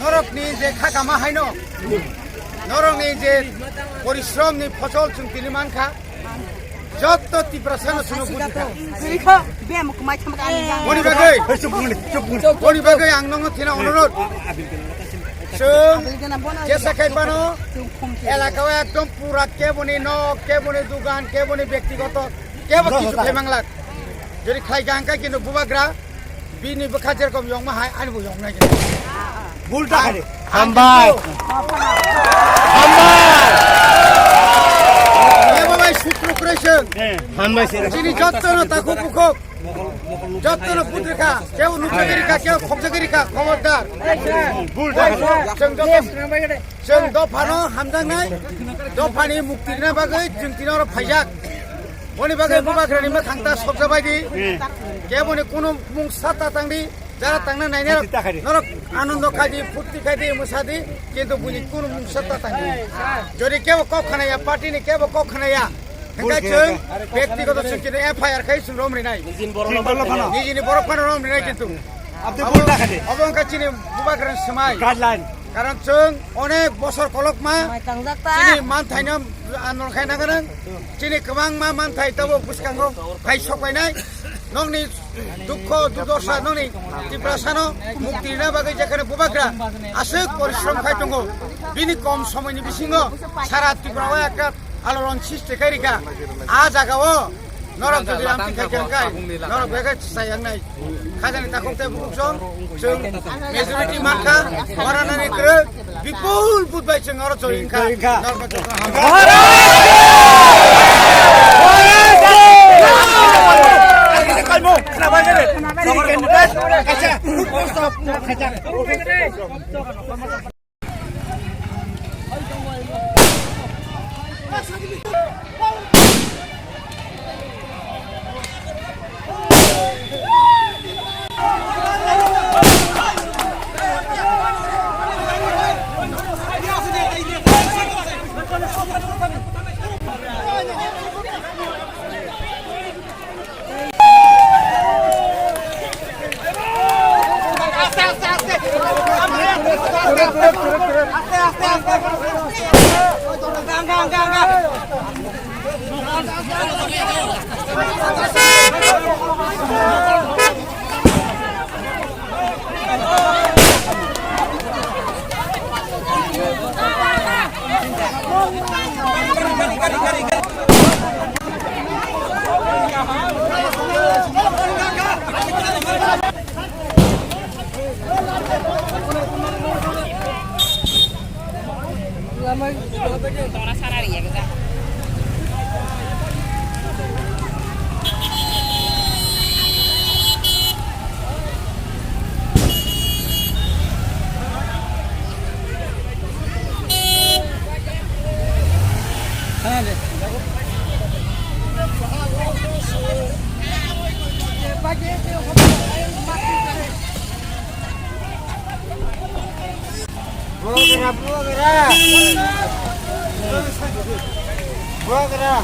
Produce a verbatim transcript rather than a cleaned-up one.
Norokni je khakama haino, norokni je porishrom ni phosol chwng tini mankha, jotto Tiprasa no chwngno buji kha. Kwrwi kho, biyamo kwmai thangma kani jang. Boni bagwi, boni bagwi ang nongno thina onurot. Chwng jesa khai phano elaka o ekdom pura keboni nok, keboni dugan, keboni byaktigoto, kebo kichu khai manglak. Jodi khlai kha hwnkhe kintu bubagra bini bwkha jerokom yongma hai, ani bo yongnai. Bulta hai. Hambai. Hambai. Ebo bai sutro kwrwi chwng. Hambai se. Chini jotto no takhuk bukhuk. Jotto no putrikha, keu nukjagirikha, keu khobjagirikha, khobordar. Bulta hai. Chwng jotto, chwng dophano hamjaknai, dophani mukti rina bagwi chwng tini oro phaijak. Boni bagwi bubagrani mwkhang ta sobjabai di. Keboni kunu mungsa ta tang di. Jara tangna nainai rok, norok anondo khai di, phurti khai di, mwsa di, kintu buini kunu mungsa ta tang di. Jodi kebo kok khnaya, party ni kebo kok khnaya, hwnkhe chwng byaktigoto chwng kini F I R khai chwng rom rinai. Nijini borok phano rom rinai kintu. Abo wngkha chini bubagrani swmai. Guideline. Karon chwng onek bosor kolokma chini manthaino anol khai naganang. Chini kwbangma manthai tabuk bwskango phai sokpainai. Nokni dukho, durdosa, nokni Tiprasano mukti rina bagwi jekhane bubagra aswk porishrom khai tongo. Bini kom somoini bisingo sara Tripura o ekta aloron srishti khai rikha. A jaga o norok jodi amtwi khai khe, norok bebak chayang nai. Khajani takhuk tei bukhuk song, chwng majority mankha, ora nani kwrwi, bipul vote bai chwng oro join kha. Join kha. Norok joto hamjak. Bugra, bugra. Bugra.